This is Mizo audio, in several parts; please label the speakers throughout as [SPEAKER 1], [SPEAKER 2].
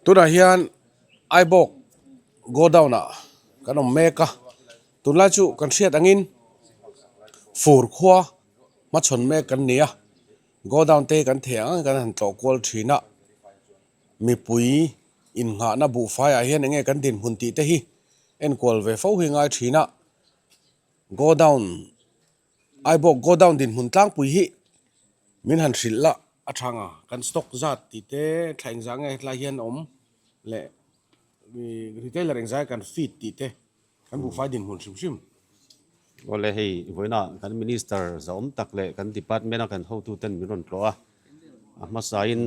[SPEAKER 1] Tunah hian Aibawk godown ah kan awm mek a, tunlai chu kan hriat angin fur khua hmachhawn mek kan ni a, godown te kan thei ang ang kan han tlawh kual thin a, mipui innghahna buhfai ah hian enge kan dinhmun tih te hi enkual ve fo hi ngai thin a, godown Aibawk godown dinhmun tlangpui hi min han hrilh la a tha nga kan stock zat tih te thla engzah nge hetlai hian awm leh retailer engzah nge kan feed tih te kan buhfai dinhmun hrim hrim.
[SPEAKER 2] Awle hei vawiina kan minister zahawm tak leh kan department a kan hotuten min rawn tlawh a, a hmasain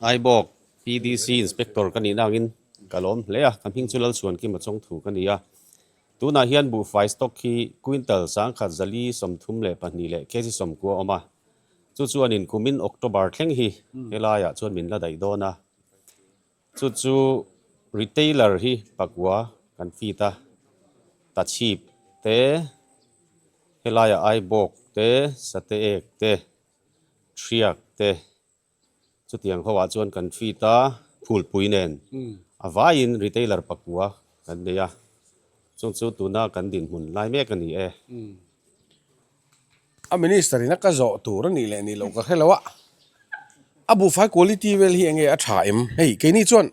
[SPEAKER 2] Aibawk PDC inspector ka nihna angin ka lawm hle a, ka hming chu Lalchhuankima Chawngthu ka ni a. Tunah hian buhfai stock hi quintal 1432 leh kg 90 a awm a, chu chuanin kumin October thleng hi helaiah chuan min la daih dawn a, chu chu retailer hi pakua kan feed a, tachhip te, helaiah aibawk te, sate ek te, thriak te, Chutiang ho ah chuan kan feed a phulpui nen a vaiin retailer pakua kan nei a, chung chu tuna kan dinhmun lai mek a ni e.
[SPEAKER 1] A minister in a ka zawh tur a nih leh nih loh ka hre lo a, a buhfai quality vel hi enge a tha em? Hei keini chuan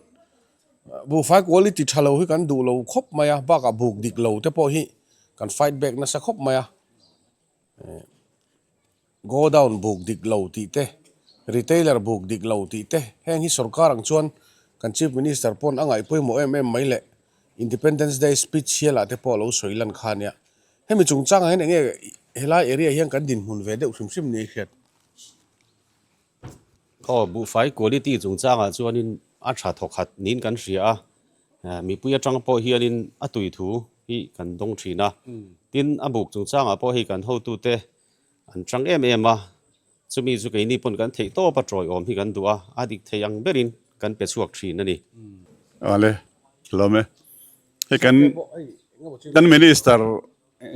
[SPEAKER 1] buhfai quality tha lo hi kan duh lo khawp mai a, bakah buk dik lo te pawh hi kan fight back nasa khawp mai a. Godown buk dik lo tih te, retailer buk dik lo tih te, heng hi sorkar ang chuan kan Chief Minister pawn a ngaih pawimawh em em mai leh Independence Day speech hialah te pawh a lo sawi lan kha ania. Hemi chungchangah hian enge helai area hian kan dinhmun ve deuh hrim hrim ni a hriat?
[SPEAKER 2] Aw, buhfai quality chungchangah chuanin a tha thawkhat niin kan hria a, mipui atang pawh hianin a tui thu hi kan dawng thin a. Tin, a buk chungchangah pawh hei kan hotute an chang em em a, chumi chu keini pawn kan theih tawp a tawiawm hi kan duh a, a dik thei ang berin kan pe chhuak thin a ni.
[SPEAKER 3] Awle, hlawm e. Hei kan kan minister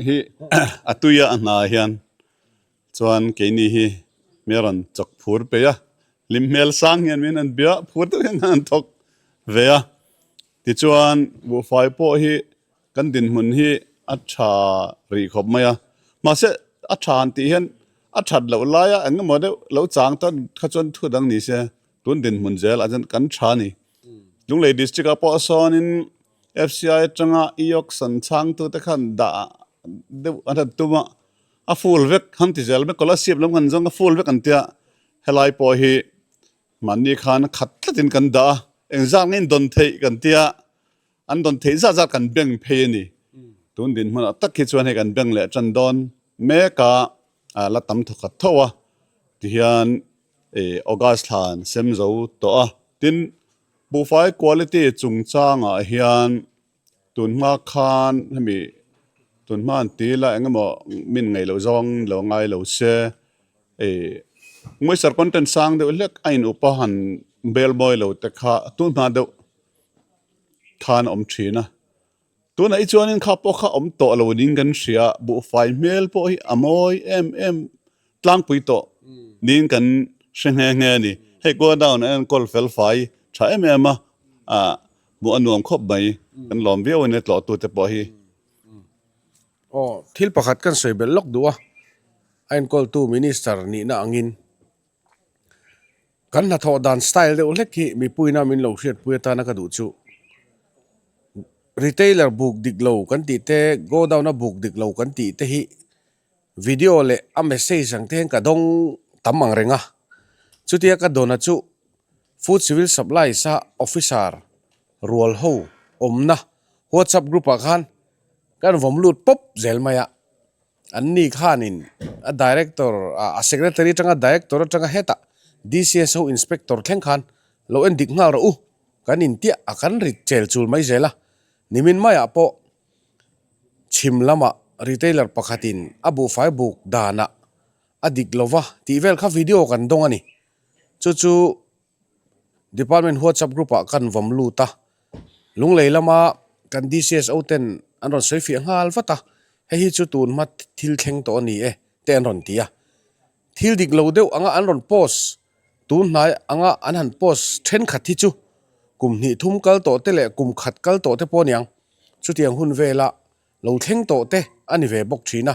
[SPEAKER 3] hi a tuia a hna hian Chuan keini hi mi a rawn chawk phur peih a, hlim hmel sang hian min an bia phur deuh hian an thawk ve a. Tichuan buhfai pawh hi kan dinhmun hi a tha rih khawp mai a, mahse a tha han tih hian a that loh laia eng emaw deuh lo chang tan kha chuan thu dang ni se tun dinhmun zel ah chuan kan tha a ni. Lunglei district ah pawh sawnin FCI atanga e-auction chhangtute khan dah deuh an han tum a. A full vek han ti zel mai scholarship lam kan zawng a full vek an tia helai pawh hi mahni khan khat tlatin kan dah a engzat nge in dawn theih kan tia an dawn theih zat zat kan bank phei a ni tun dinhmunah tak hi chuan hei kan bank leh tan dawn mek a la tam thawkhat tho a tihian ih August thla an sem zo tawh a tin buhfai quality chungchangah hian. Tun hma khan hemi tun hma an ti ila eng emaw min ngaih loh zawng lo ngai lo se ih moisture content sang deuh hlek a in up a han bel mawi lo te kha tun hma deuh khan a awm thin a tunah hi chuanin kha pawh kha awm tawh lo niin kan hria buhfai hmel pawh hi a mawi em em tlangpui tawh niin kan hre nghe nghe a ni hei godown a enkawl fel fai tha em em a ah. Hmuh a nuam khawp mai, kan lawm viau a nia tlawhtute pawh hi.
[SPEAKER 1] Aw, thil pakhat kan sawi belh lawk duh a, a enkawltu Minister nihna angin kan hnathawh dan style deuh hlek hi mipuina min lo hriatpui atana ka duh chu. Retailer buk dik lo kan tih te, godown a buk dik lo kan tih te hi video leh a message ang te hian ka dawng tam ang reng a, chutia ka dawna chu Food Civil Supplies a officer rual ho awmna WhatsApp group ah khan kan vawm lut pawp zel mai a, an ni khanin a director a secretary atanga director atanga hetah DCS ho inspector thleng khan lo en dik nghal rawh u kan intiah a kan ri chel chul mai zel a, nimin maiah pawh chhim lamah retailer pakhatin a buhfai buk danah a dik lova tih vel kha video kan dawng a ni. Chu chu department whatsapp group ah kan vawm lut a, Lunglei lama kan DCSO ten an rawn sawi fiah nghal vat a, hei hi chu tun hma thil thleng tawh a ni e te an rawn ti a. Thil dik lo deuh anga an rawn post tun hnai anga an han post thenkhat hi chu. Kum hnih thum kal tawh te leh kum khat kal tawh te pawh aniang. Chutiang hun vela lo thleng tawh te a ni ve bawk thin a.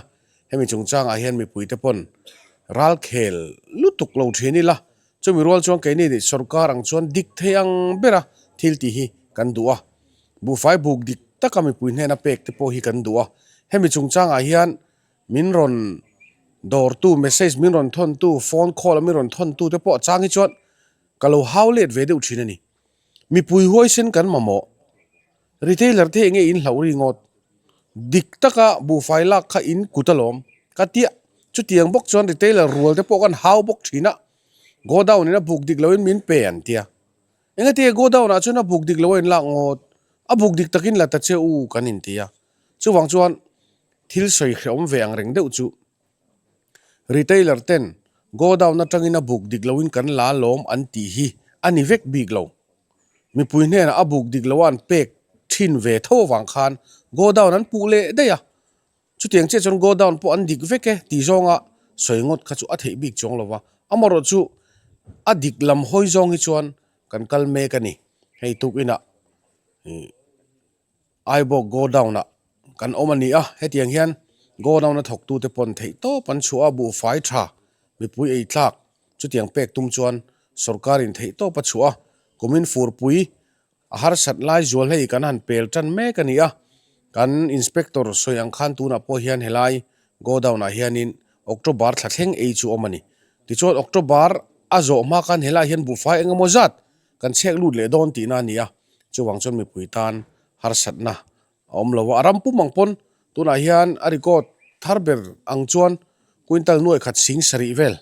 [SPEAKER 1] Hemi chungchangah hian mipuite pawn ral khel lutuk lo thin ila, chumi rual chuan keini nih sorkar ang chuan dik thei ang bera thil tih hi kan duh a. Buhfai buk dik taka mipui hnena pek te pawh hi kan duh a. Hemi chungchangah hian min rawn dawrtu, message min rawn thawntu, phone call a min rawn thawntu te pawh a chang hi chuan ka lo hau let ve deuh thin a ni. Mipui huaisen kan mamawh. Retailer te enge in hlauh ri ngawt. Dik taka buhfai lak kha in kut alawm. Ka tia, chutiang bawk chuan retailer rual te pawh kan hau bawk thin a. Godown in a buk dik loin min pe an tia. Engati godown ah chuan a buk dik lo a in lak ngawt. A buk dik takin la ta che u kan in tia. Chuvang chuan thil sawi hrehawm ve ang reng deuh chu. Retailer ten godown atangin a buk dik loin kan la lawm an tih hi a ni vek bik lo. Mipui hnenah a buk dik loa an pek thin ve tho avang khan godown an puh leh daih a. Chutiang chiah chuan godown pawh an dik vek e tih zawnga sawi ngawt kha chu a theih bik chuang lo va. Amaherawhchu a dik lam hawi zawng hi chuan kan kal mek a ni. Hei tukinah ih. Aibawk godown ah kan awm a ni a, hetiang hian godown a thawktute pawn theih tawp an chhuah a, buhfai tha mipui ei tlak chutiang pek tum chuan sorkarin theih tawp a chhuah a, kumin furpui a harsat lai zual hei kan han pel tan mek a ni a, kan inspector sawi ang khan tunah pawh hian helai godown ah hianin October thla thleng ei chu awm a ni. Tichuan October a zawh hma khan helai hian buhfai engemaw zat kan chhek lut leh dawn tihna a ni a, chuvang chuan mipui tan harsatna a awm lo a, a ram pum ang pawn tunah hian a record thar ber ang chuan quintal nuai khat sing sarih vel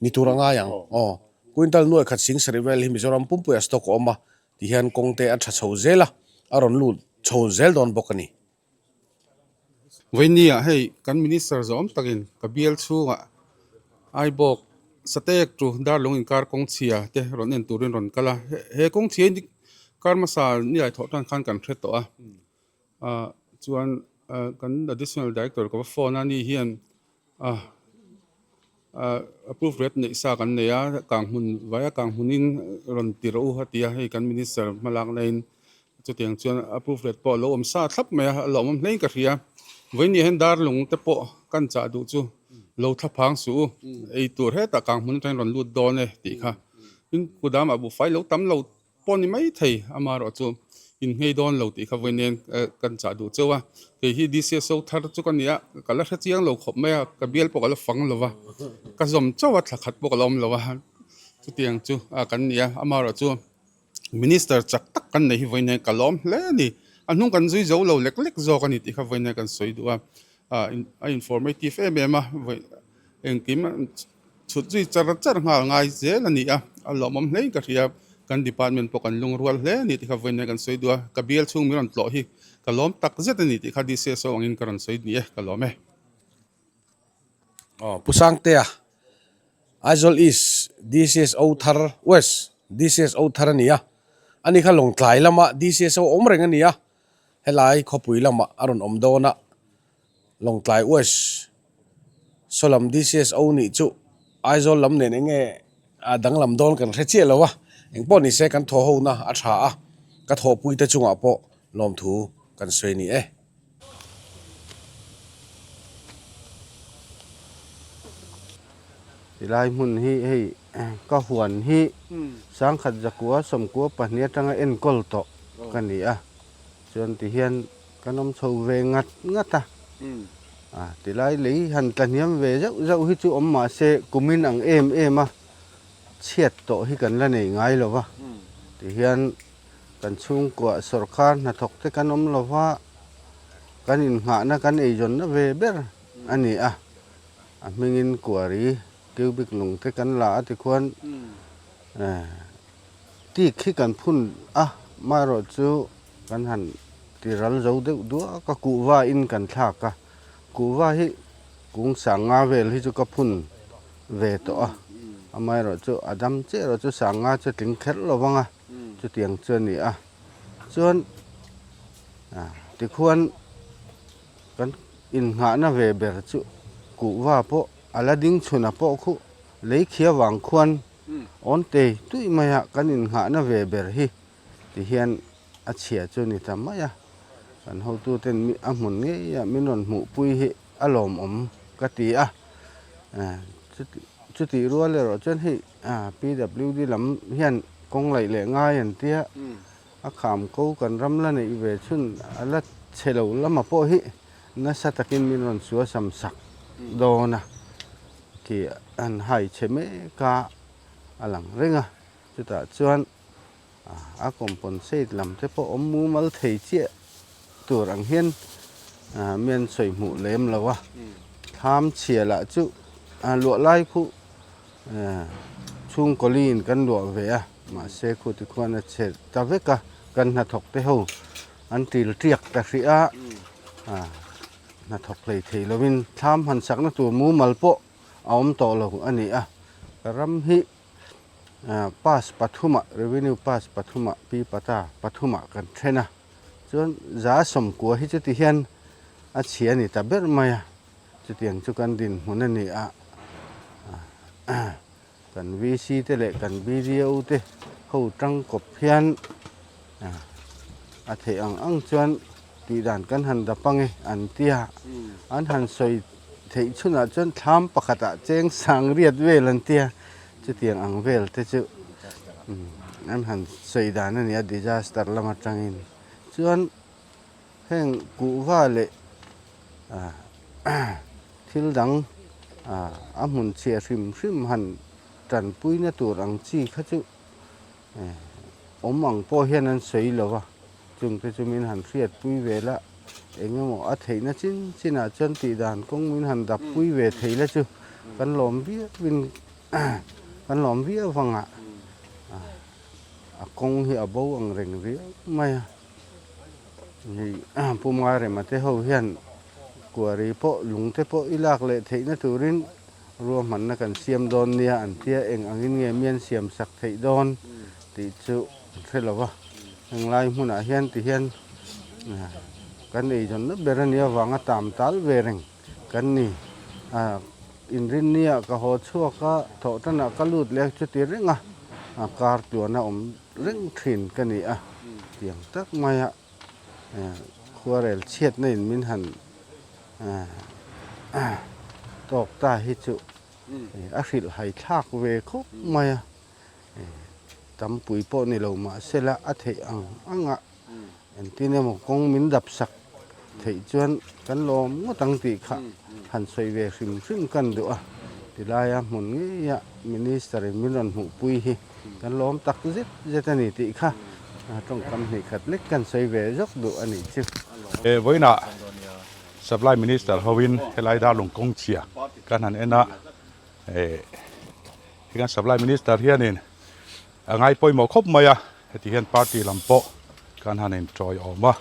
[SPEAKER 1] ni tur a ngai ang aw quintal nuai khat sing sarih vel hi Mizoram pumpuiah stock a awm a tihian kawng te a tha chho zel a, a rawn lut chho zel dawn bawk a ni.
[SPEAKER 4] Vawinia hei kan minister zawm takin ka bial chhungah Aibawk Satek chu Darlung inkar kawng chhia te rawn en turin rawn kal a, he kawng chhia hi kar hmasa nilai thawh tan khan kan hre tawh a, ah chuan kan additional director ka va phone a ni hian ah. Approve rate neih sa kan nei a, kang hmun vaia kang hmunin rawn ti rawh u a ti a, hei kan minister hmalak laiin chutiang chuan approve rate pawh a lo awm sa thlap mai a, a lawmawm hlein ka hria. Vawiin hian darlung te pawh kan chah duh chu lo thla phang suh u, ei tur hetah kang hmun atangin rawn lut dawn e tih kha. Tin, kudamah buhfai lo tam lo pawh ni mai thei amaherawh chu in nghei dawn lo tih kha vawiin kan chah duh cheu a, kei hi DCSO thar chu ka ni a, ka la hre chiang lo khawp mai a, ka bial pawh ka la fang lo va, ka zawm chauh a thla khat pawh ka la awm lo a, chutiang chu kan ni a, amaherawh chu minister chak tak kan nei hi vawiin ka lawm hle a ni, a hnung kan zui zo lo lek lek zawk a ni tih kha vawiin kan sawi duh a, a informative em em a, engkim Chhut zui char char nghal ngai zel a ni a, a lawmawm hlein ka hria. Kan department pawh kan lungrual hle a ni tih kha vawiin kan sawi duh a, ka bial chhung min rawn tlawh hi ka lawm tak zet a ni tih kha DCSO angin ka rawn sawi ni e, ka lawm e.
[SPEAKER 1] Aw Pu Sangtea, Aizawl East DCSO thar, West DCSO thar a ni a, ani kha Lawngtlai lama DCSO awm reng a ni a, helai khawpui lamah a rawn awm dawn a, Lawngtlai West saw lam DCSO nih chu Aizawl lam nen enge a danglam dawn kan hre chiah lo a, engpawh ni se kan thaw ho na a tha a, ka thawhpui te chungah pawh lawmthu kan sawi ni e.
[SPEAKER 5] Tilai hmun hi hei ka huan hi sangkhat zakua sawmkua pahnih atanga enkawl tawh ka ni a, chuan tihian Kan awm chho ve ngat ngat a, tilai lei han tla hniam ve zauh zauh hi chu awm mah se kumin ang em em a chhiat tawh hi kan la nei ngai lo va, tihian kan chhungkuah sawrkar hnathawk te kan awm lo va, kan innghahna kan eizawnna ve ber a ni a, a hmingin kuari cubic lung te kan la a tikhuan Tik hi kan phun a, maherawh chu kan han ti ral zo deuh duak a, kuhva in kan thlak a, kuhva hi kung sanga vel hi chu ka phun ve tawh a, amaherawh chu a dam chiah erawh chu sanga chu a tling kher lo vang a, chutiang chu a ni a, chuan tikhuan kan innghahna ve ber chu kuhva pawh a la ding chhun a pawh khuh lei khia vang khuan. Awn tei tui maia kan innghahna ve ber hi ti hian a chhia chu ni ta mai a. Kan hotuten a hmun ngeia min rawn hmuhpui hi a lawmawm ka ti a. Chutih rual erawh chuan hei PWD lam hian kawng laih leh ngai an tia a kham ko kan ram la neih ve chhun a la chhe lo lama pawh hi nasa takin min rawn suasam sak dawn a khi an hai chhe mek a a lang reng a chutah chuan a compensate lam te pawh awm mumal thei chiah tur ang hian mi an sawi hmuh lem lo a thlam chhia lah chu luah lai khu chhungkaw liin kan luah ve a mahse khu tikhuan a chhe ta vek a kan hnathawk te ho an til tiak ta hrih a hnathawk hlei thei lovin thlam han sakna tur mumal pawh a awm tawh lo a ni a ka ram hi pass pathumah revenue pass pathumah pi pata pathumah kan then a chuan za sawmkua hi chuti hian a chhia a ni ta ber mai a chutiang chu kan dinhmun a ni a kan VC te leh kan BDO te ho tangkawp hian a theih ang ang chuan tih dan kan han dap ange an tia an han sawi theih chhunah chuan thlam pakhatah cheng sang riat vel an tia chutiang ang vel te chu an han sawi dan a ni a disaster lam atangin chuan heng kuhva leh thil dang a hmun chhia hrim hrim han tanpuina tur ang chi kha chu awm ang pawh hian an sawi lo va chungte chu min han hriatpui ve la eng emaw a theihna chin chinah chuan tih dan kawng min han dap pui ve thei la chu kan lawm viau in kan lawm viau vang a a kawng hi a bo ang reng riau mai a hei Pu Marema te ho hian kuari pawh lung te pawh i lak leh theihna turin Ruahmanna kan siam dawn nia an tia eng angin nge mian siam sak theih dawn tih chu an hre lo va. Henglai hmunah hian ti hian kan eizawnna ber a nih avanga tam tal ve reng kan ni. Inrinnia ka haw chhuak a, thawhtanah ka lut leh chuti reng a, kar tluana awm reng thin ka ni a, tiang tak maia khuarel chhiatna in min han tawk ta hi chu a hrilh hai thlak ve khawp mai a, tampui pawh ni lo mahse la a theih ang ang a, engtin emaw kawng min dap sak theih chuan kan lawm ngawt ang tih kha han sawi ve hrim hrim kan duh a, tilaia hmun ngeia minister in min rawn hmuhpui hi. Kan lawm tak zet zet a ni tih kha tawngkam hnih khat lek kan sawi ve zawk duh a nih chu.
[SPEAKER 6] Vawiinah Supply Minister hoin helai darlung kawng chhia kan han en a, hei kan Supply Minister hianin a ngai pawimawh khawp mai a, heti hian party lam pawh kan han intawiawm a,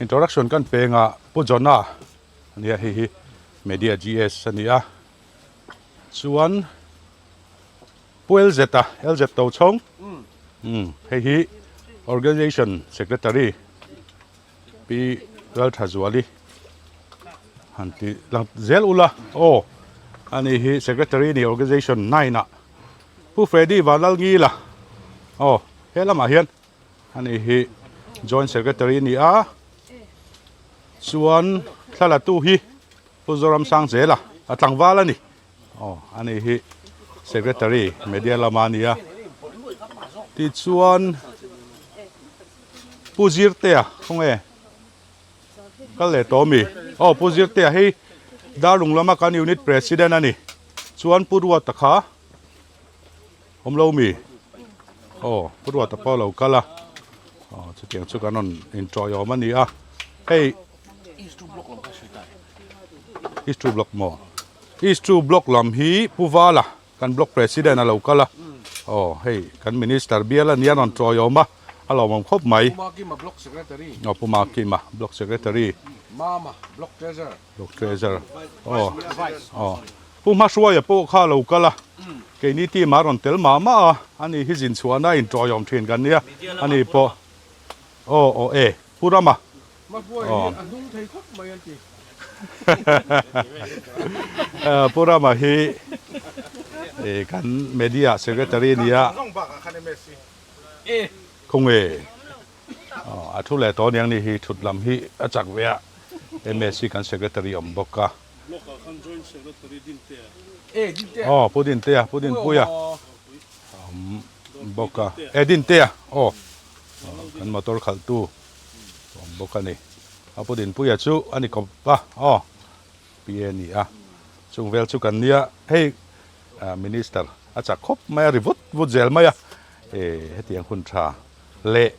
[SPEAKER 6] introduction kan peng a, Pu Johna a nia hei hi Media GS a ni a, chuan. Pu LZ a, LZ Tochhawng, umm hei hi Organisation Secretary Pi Lalthazuali han ti lang zel ula aw ani hi Secretary ni Organisation 9 ah Pu Freddy Vanlalngila aw he lamah hian ani hi Joint Secretary ni a chuan thlalatu hi Pu Zoramsangzela a tlangval a ni. Aw ani hi secretary media lama a ni a tichuan Pu Zirtea khawnge kal leh tawh ami aw Pu Zirtea hei Darlung lama kan unit president a ni chuan Pu Ruata kha awm lo mi aw Pu Ruata pawh a lo kal a aw chutiang chu kan rawn intawiawm a ni a hei East 2 block maw East 2 block lam hi Pu Vala kan block president a lo kal a aw hei kan minister bial a nia rawn tawiawm a a lawmawm khawp mai
[SPEAKER 1] Pu Makima block secretary
[SPEAKER 6] aw Pu Makima block secretary
[SPEAKER 1] Mama block treasurer
[SPEAKER 6] block treasurer aw aw Pu Hmahruaia pawh kha a lo kal a keini team ah a rawn tel mah mah a ani hi zin chhuahna a intawiawm thin kan nia ani pawh aw aw e Pu Rama Pu Rama hi Kan media secretary nia khawnge a thu leh tawh aniang ni hi thut lam hi a chak ve a MSc kan secretary awm bawk a aw pu Dintea pu Dinpuia awm bawk a e Dintea aw kan motor khalh tu awm bawk a ni a pu Dinpuia chu a ni kawp a aw. PA ni a, chung vel chu kan nia hei Minister a chak khawp mai a ri vut vut zel mai a, hetiang hun tha leh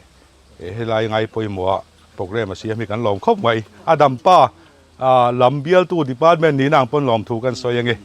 [SPEAKER 6] helai ngai pawimawh program a siam hi kan lawm khawp mai, a dampa lam bialtu department nihna ang pawn lawmthu kan sawi ange.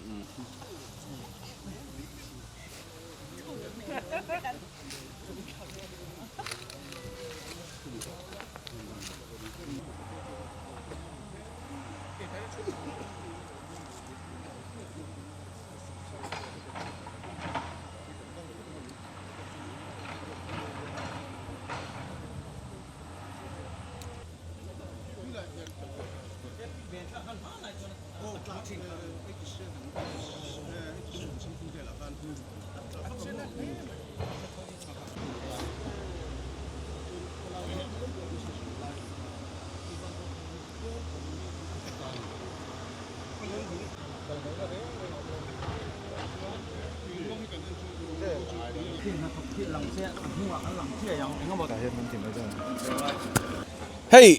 [SPEAKER 1] Hei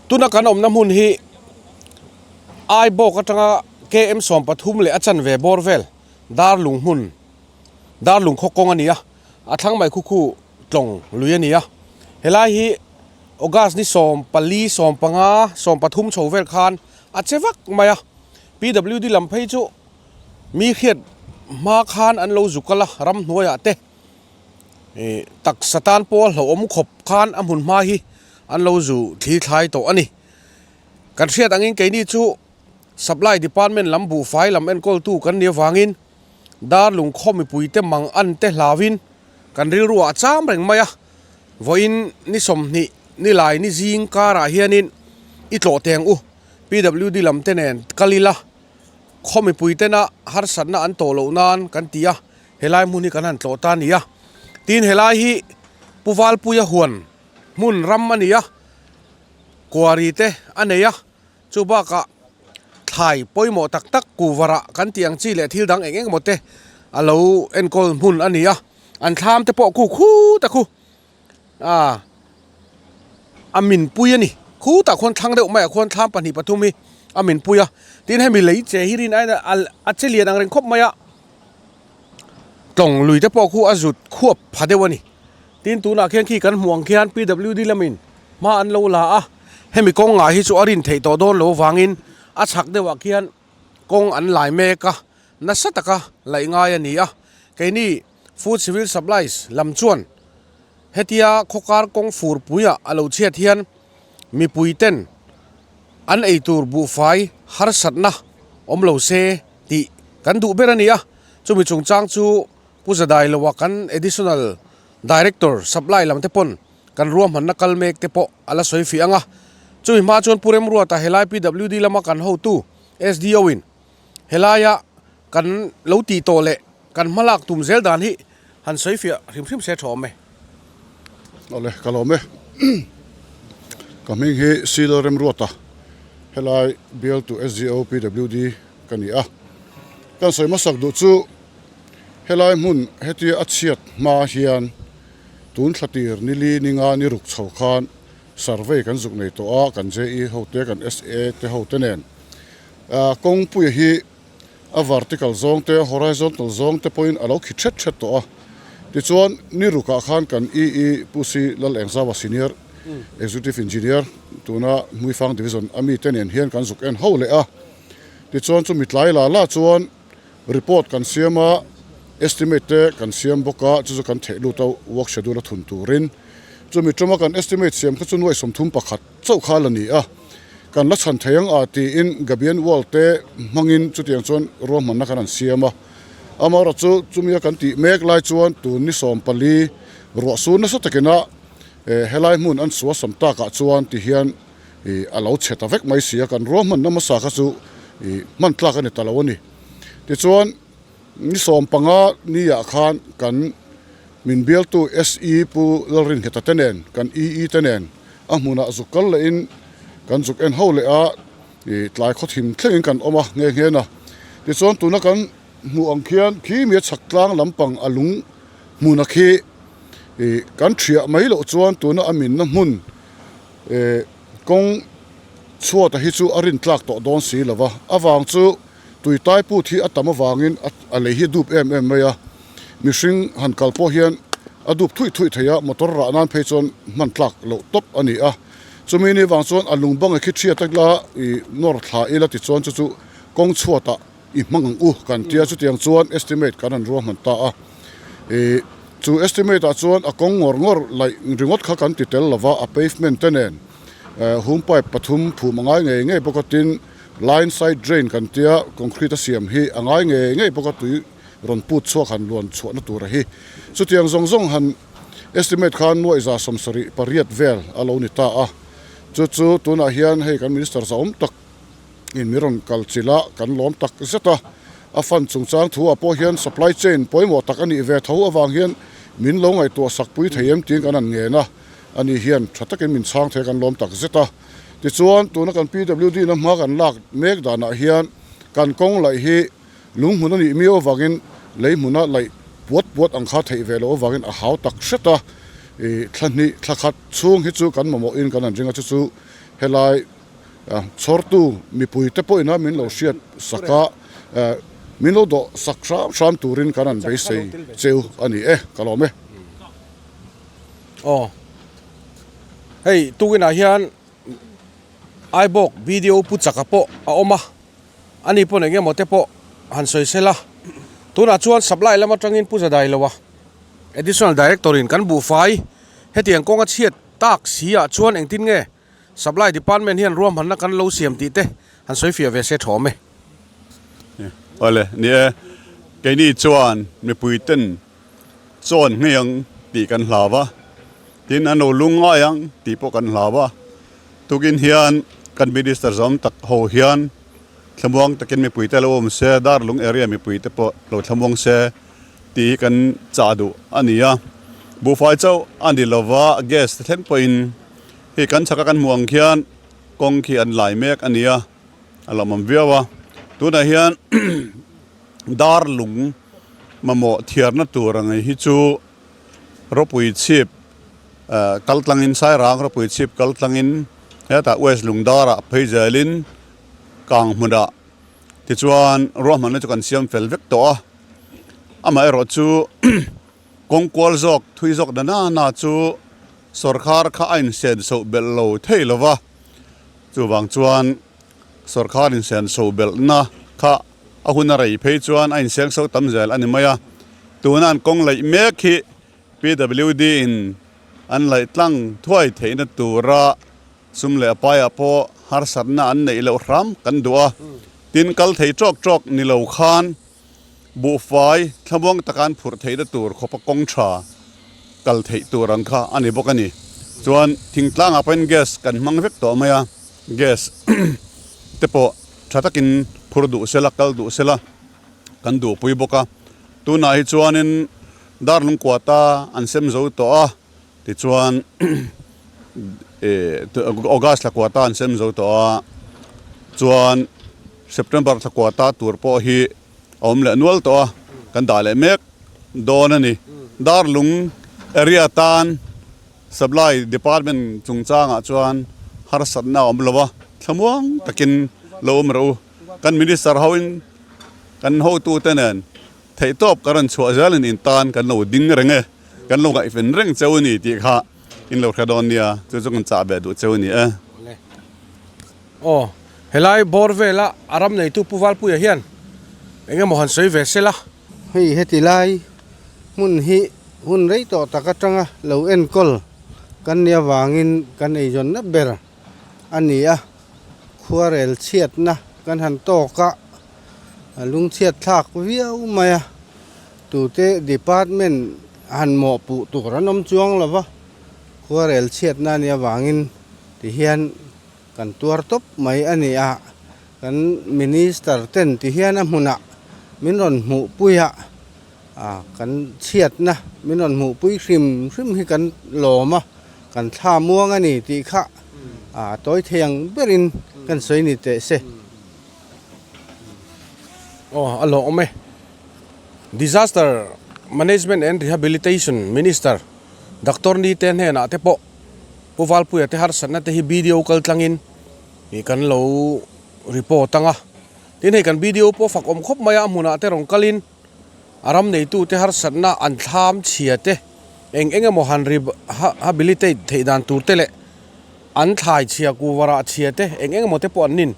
[SPEAKER 1] tuna kan awmna hmun hi Aibawk atanga KM 13 leh a chanve bawr vel Darlung hmun Darlung khaw kawng a ni a, a thlang mai khu khu tlawng lui a ni a. Helai hi August ni 14, 15, 13 chho vel khan a che vak mai a. PWD lam phei chu mi hriat hma khan an lo zu kal a, ramhnuaiah te ih taksa tan pawh a hlauhawm khawp khan a hmun hma hi an lo zu thli thlai tawh a ni. Kan hriat angin keini chu Supply Department lam buhfai lam enkawltu kan nih avangin Darlung khaw mipuite mang an te hlauin kan rilru ah a cham reng mai a, vawiin ni 20 ni lai ni zing karah hianin i tlawh teng u PWD lam te nen kal ila khaw mipuitena harsatna an tawh loh nan kan ti a, helai hmun hi kan han tlawh ta a ni a. Tin helai hi Pu Valpuia huan hmun ram a ni a, quarry te a nei a. Chu bakah thlai pawimawh tak tak kuvarah kan tih ang chi leh thil dang eng eng emaw te a lo enkawl hmun a ni a, an thlam te pawh khu khut a khu ah a min pui a ni khutah khuan thlang deuh maiah khuan thlam pahnih pathum hi a min pui a tin hemi lei che hi rin aiin a che lian ang reng khawp mai a tlawng lui te pawh khu a zut khuap pha deuh a ni tin tunah khian khi kan hmuh ang khian P W D lamin hma an lo la a. Hemi kawng ngah hi chu a rin theih tawh dawn lo vangin a chhak deuhah khian kawng an lai mek a, nasa taka laih ngai a ni a. Keini Food Civil Supplies lam chuan hetia khawkar kawng furpuiah a lo chhiat hian mipui ten an eitur buhfai harsatna awm lo se tih kan duh ber a ni a. Chumi chungchang chu Pu Zadai loa kan Additional Director Supply lam te pawn Kan ruahmanna kal mek te pawh a la sawi fih ang a, chumi hma chuan Pu Remruata helai PWD lama kan hotu SDO in helaia kan lo tih tawh leh kan hmalak tum zel dan hi han sawi fiah hrim hrim se tha awm e.
[SPEAKER 3] Awle, ka lawm e. Ka hming hi Silo Remruata, helai bialtu SDO PWD ka ni a. Kan sawi hmasak duh chu helai hmun hetia a chhiat hma hian Tun thla tir ni li ni nga ni ruk chho khan survey kan zuk nei tawh a, kan JE ho te kan SA te ho te nen kawngpuia hi a vertical zawng te horizontal zawng te pawhin a lo khi thet thet tawh a. Tichuan ni rukah khan kan EE Pu Si Lalengzawa Senior Executive Engineer tuna Hmuifang Division a mi te nen hian kan zuk en ho leh a. Tichuan chumi tlai la la chuan Report kan siam a, estimate te kan siam bawk a, chu chu kan theih lut a work schedule a thun turin. Chumi tuma kan estimate siam kha chu nuai 31 chauh kha la ni a, kan la chhan thei ang a tiin Gabian Wall te hmangin chutiang chuan ruahmanna kan han siam a. Amaherawh chu chumia kan tih mek lai chuan tun ni 14 ruah sur nasa takina helai hmun an suasam takah chuan tihian a lo chhe ta vek mai si a, kan ruahmanna hmasa kha chu hman tlak a ni ta lo a ni. Tichuan.
[SPEAKER 7] Ni 15 ni-ah khan kan min bialtu SE Pu Lalringheta te nen, kan EE te nen a hmunah zuk kal lehin kan zuk en ho leh a, ih tlai khaw thim thlengin kan awm a nghe nghe na. Tichuan tuna kan hmuh ang khian khi mi a chhak tlang lampang a lung hmuna khi ih kan thiah mai loh chuan tuna a minna hmun ih kawng chhuata hi chu a rin tlak tawh dawn si lo va, avang chu Tui tai put hi a tam avangin a lei hi a dup em em mai a, mihring han kal pawh hian a dup thuih thuih thei a, motor rah nan phei chuan hman tlak loh tawp a ni a. Chumi ni vang chuan a lung bang e khi thiat a la i nawr thla ila tichuan chu chu kawng chhuatah i hmang ang u kan tia chutiang chuan estimate kan han ruahman ta a. I chu estimate ah chuan a kawng ngawr ngawr laih ringawt kha kan ti tel lova a pavement te nen hum pipe pathum phum a ngai ngei ngei bawk a tin Line side drain kan tia concrete a siam hi a ngai ngei ngei bawk a tui rawn put chhuak han luan chhuahna tur a hi. Chutiang zawng zawng han estimate khan nuaih 78 vel a lo ni ta a. Chu chu tunah hian hei kan minister zahawm tak in mi rawn kal chilh a kan lawm tak zet a. A fund chungchang thu ah pawh hian supply chain pawimawh tak a nih ve tho avang hian min lo ngaihtuah sak pui thei em tiin kan han ngen a. Ani hian tha takin min chhang thei a kan lawm tak zet a. Tichuan, tuna kan PWD na hma kan lak mek danah hian kan kawng laih hi lung hmun a nih miau avangin lei hmuna laih puat puat ang kha theih ve loh avangin a hau tak hret a. Ih, thla hnih, thla khat chhung hi chu kan mamawhin kan han ring a, chu chu helai chhawrtu mipuite pawhin a min lo hriat sak a, min lo dawh sak hram hram turin kan han beisei cheu a ni e, ka lawm e.
[SPEAKER 1] Aw. Hei tukinah hian Aibawk BDO Pu Chaka pawh a awm a, ani pawn eng emaw te pawh han sawi sel a. Tunah chuan supply lam atangin Pu Zadai lo a, Additional Director in kan buhfai hetiang kawnga chhiat tak si ah chuan engtin nge Supply Department hian ruahmanna kan lo siam tih te han sawi fiah ve se tha awm e.
[SPEAKER 3] Awle, ni e, keini chuan mipui ten Chawn ngei ang tih kan hlau a, tin an lo lung ngai ang tih pawh kan hlau a. Tukin hian kan Minister zawm tak ho hian thlamuang takin mipuite lo awm se, Darlung area mipuite pawh lo thlamuang se tih hi kan chah duh a ni a. Buhfai chauh a ni lova, gas te thleng pawhin hei kan chhaka kan hmuh ang khian kawng khi an lai mek a ni a, a lawmawm viau a. Tunah hian Darlung mamawh thiarna tur ang hi chu ropui chhip kal tlangin Sairang ropui chhip kal tlangin hetah West Lungdarah phei zelin kang hmunah tichuan ruahmanna chu kan siam fel vek tawh a, amaherawh chu kawng kual zawk thui zawk na na na chu sawrkhar kha a insenso belh lo thei lo va, chuvang chuan sawrkhar insenso belhna kha A hun a rei phei chuan a inseng so tam zel a ni mai a, tuna an kawng laih mek hi PWD in an laih tlang thuai theihna tura sum leh a paiah pawh harsatna an neih loh hram kan duh a, tin kal thei tawk tawk ni lo khan buhfai thlamuang taka an phurh theihna tur khawpa kawng tha kal theih tur ang kha a ni bawk a ni. Chuan thingtlangah pawhin gas kan hmang vek tawh mai a, gas te pawh Tha takin phur duh sela, kal duh sela kan duhpui bawk a. Tunah hi chuanin Darlung kuata an sem zo tawh a, tichuan August thla kuata an sem zo tawh a, chuan September thla kuata tur pawh hi a awm leh nual tawh a, kan dah leh mek dawn a ni. Darlung area tan Supply Department chungchangah chuan harsatna a awm lo a, thlamuang takin lo awm rawh u. Kan Minister hoin kan hotute nen theihtawp kan rawn chhuah zelin in tan kan lo ding reng e, kan lo ngaihven reng cheu a ni tih kha in lo hre dawn nia, chu chu kan chah ve duh cheu a ni e.
[SPEAKER 1] Aw, helai bawr vela a ram neitu Pu Valpuia hian eng emaw han sawi ve sela.
[SPEAKER 5] Hei heti lai hmun hi hun rei tawh tak atanga lo enkawl kan nih avangin kan eizawnna ber a ni a, khuarel chhiatna kan han tawk a, a lungchhiat thlak viau mai a, tute department han mawhpuh tur an awm chuang lo va, khuarel chhiatna a nih avangin tihian kan tuar tawp mai a ni a, kan minister ten tihian a hmunah. min rawn hmuhpui a, kan chhiatna min rawn hmuhpui hrim hrim hi kan lawm a, kan thla muang a ni tih kha a tawi thei ang berin kan sawi ni teh se.
[SPEAKER 1] Aw a lawm e. Disaster Management and Rehabilitation Minister Doctor Nite hnenah te pawh Pu Valpuia te harsatna te hi BDO kal tlangin ih kan lo report ang a. Tin hei kan BDO pawh fak awm khawp mai a, a hmunah te rawn kalin a ram neitute harsatna an thlam chhia te eng eng emaw han rehabilitate theih dan tur te leh an thlai chhia kuvarah chhia te eng eng emaw te pawh an nin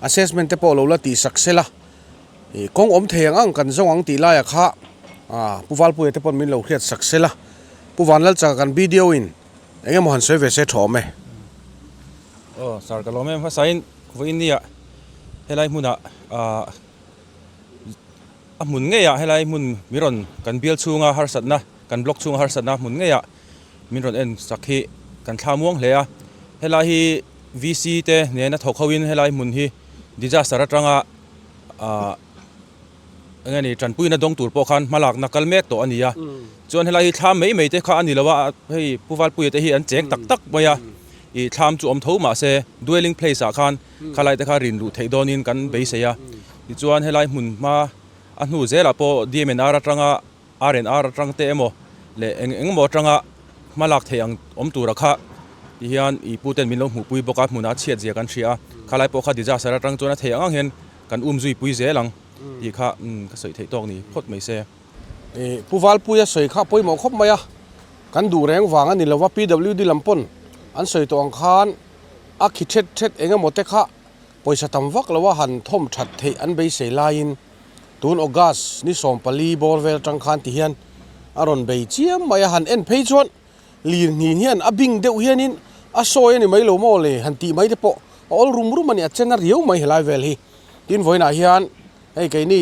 [SPEAKER 1] assessment te pawh lo la tih sak sela ih kawng awm thei ang ang kan zawng ang tih laiah kha ah Pu Valpuia te pawn min lo hriat sak sela Pu Vanlalchaka kan BDO in eng emaw han sawi ve se tha awm e.
[SPEAKER 8] Aw sir ka lawm em hmasain vawiin nia helai hmunah ah a hmun ngeiah helai hmun min rawn kan bial chhunga harsatna kan block chhunga harsatna hmun ngeiah min rawn en sak hi kan thla muang hle a helai hi VC te nena thawk ho in helai hmun hi disaster atanga ah eng nge ni tanpuina dawng tur pawh khan hmalakna kal mek tawh a ni a chuan helai hi thlam mai mai te kha a ni lo a hei Pu Valpuia te hi an cheng tak tak mai a ih thlam chu awm tho mahse dwelling place ah khan khalai te kha rin luh theih dawnin kan beisei a tichuan helai hmun hma a hnu zelah pawh DMNR atanga R and R atang te emaw leh eng eng emaw atanga hma lak theih ang awm tura kha ti hian ih pu ten min lo hmuhpui bawk a hmunah chhiat zia kan hria a khalai pawh kha disaster atang chuan a theih ang ang hian kan um zui pui zel ang tih kha ka sawi theih tawk ni phawt mai se.
[SPEAKER 1] Ih Pu Valpuia sawi kha pawimawh khawp mai a, kan duh reng vang a ni lova PWD lam pawn an sawi tawh ang khan a khi thet thet eng emaw te kha pawisa tam vak loa han thawm that theih an beisei laiin tun August ni 14 bawr vel atang khan ti hian a rawn bei chiam mai a, han en phei chuan lir hnin hian a bing deuh hianin a sawi a ni mai lo maw le han tih mai te pawh a awl rum rum a ni, a chen a riau mai helai vel hi. Tin vawiinah hian hei keini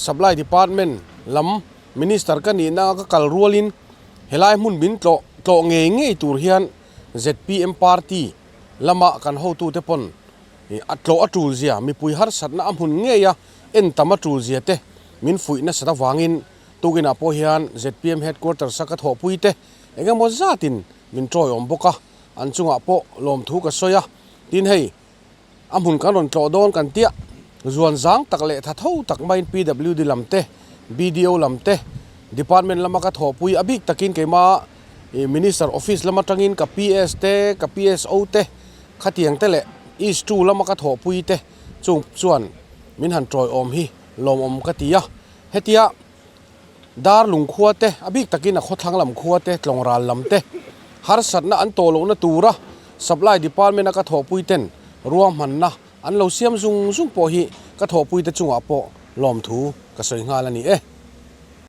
[SPEAKER 1] Supply Department lam Minister ka nihna ka kal rualin helai hmun min tlawh tlawh ngei ngei tur hian zpm party lama kan hotute pawn a tlawh a tul zia, mipui harsatna a hmun ngei a en tam a tul zia te min fuih nasat avangin tukinah pawh hian zpm headquarters a ka thawhpui te eng emaw zatin min tawiawm bawk a, an chungah pawh lawmthu ka sawi a, tin hei a hmun kan rawn tlawh dawn kan tia zuan zang tak leh tha tho tak maiin PWD lam te, BDO lam te, department lama ka thawhpui a bik takin keima Minister office lam atangin ka PS te, ka PSO te, khatiang te leh East 2 lama ka thawhpui te chung chuan min han tawiawm hi lawmawm ka ti a. Hetia dar lung khua te, a bik takin a khawthlang lam khua te, tlawng ral lam te, harsatna an tawh lohna tura Supply Department a ka thawhpui ten ruahmanna an lo siam zung zung pawh hi ka thawhpui te chungah pawh lawmthu ka sawi nghal a ni e.